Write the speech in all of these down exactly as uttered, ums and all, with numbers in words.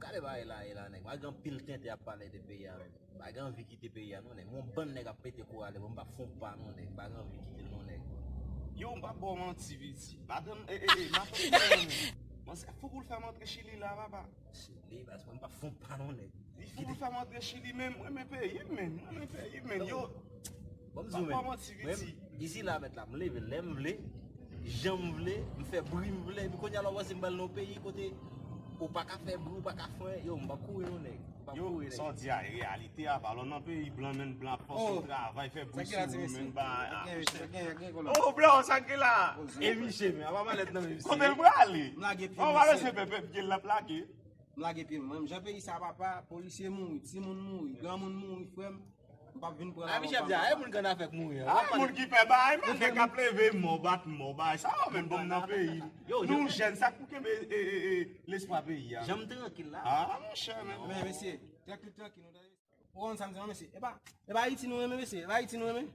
Gade bagay la, e la, nèg. Bagay anpil tenten ap pale de peyi a, men. Bagay anvi kite peyi a, non, nèg. Yon bann nèg ap pete kourale, bon, m p ap fon pa, non, nèg. Bagay anvi kite l, non, nèg. Yo, m p ap ba w manti, piti. Madanm, e, e, e, matant mwen, manzè fou pou l fè m antre Chili la, papa. Chili, baz, mwen, m p ap fon pa, non, nèg. Li fou pou l fè m antre Chili, men mwen renmen peyi m, men. Mwen renmen peyi m, men. Yo, Bon, m di w, men, mwen, isi la, mèt la, m leve lè m vle, jan m vle, m fè bri m vle, epi kounye a la, w panse m pral nan yon peyi kote ou pa ka fè bri, ou pa ka fè, yo, m p ap kouri non, nèg. M p ap kouri, nèg. Yo, sa w di a, e reyalite a, pa lò nan peyi blan, men blan ap fòse w travay, fè bri sou ou, men ba, ah, oh, blan, sa k gen la? E miche, men, apa malèt nan men misye. Kote l prale? M lage pye, mesye. Pye l ap lage. M lage pye m. Menm jan peyi sa, papa, polisye mouri, timoun mouri, granmoun mouri, frè m. M p ap vin pran la. Michel di a, e moun k annafè k mouri an. Ah, moun ki fè bagay, man, nèg k ap leve mò, bat mò, bagay sa yo menm bon nan peyi. Nou jèn, sa k pou kenbe, e, e, e, lespwa peyi a. Jan m trankil la. Ah, monchè, men. Men, mesye, trankil, trankil, nou ta. Ou konn sa m di, non, mesye? E pa, e pa Ayiti nou renmen, mesye? E pa Ayiti nou renmen?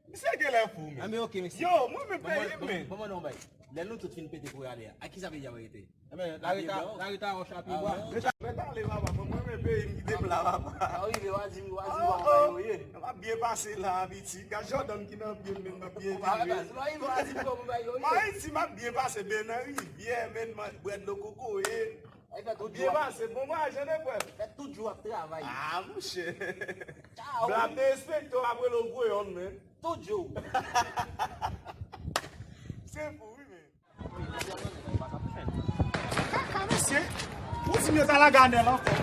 Misye genlè fou, men. Ah, men ok, mesye. Yo, mwen, men peyi, men. Ban mwen non, bay. Lè nou tout fin pete kourale a, a kisa peyi a va rete? Ebyen, lari ta, lari ta wòch a pye bwa. Mwen t ale, papa, mwen, mwen renmen peyi m, kite m la, papa. Sa rive, w a di m, w a di m, w a bay yo ye. M ap byen pase la, piti. Gad Jordan ki nan pye m, men m ap byen vire. Ayiti, m ap byen pase, ben nan rivyè, men m ap bwè dlo kokoye. M ap byen pase, bon vwayaj, jan de pwèl. Fè tout jou ap travay. Ah, monchè. Blan te respekte w, ap rele w gwo yòn, men. Tout jou. Se fou, wi, men. Kaka, mesye. Ou di m yo ta lage anèl ankò.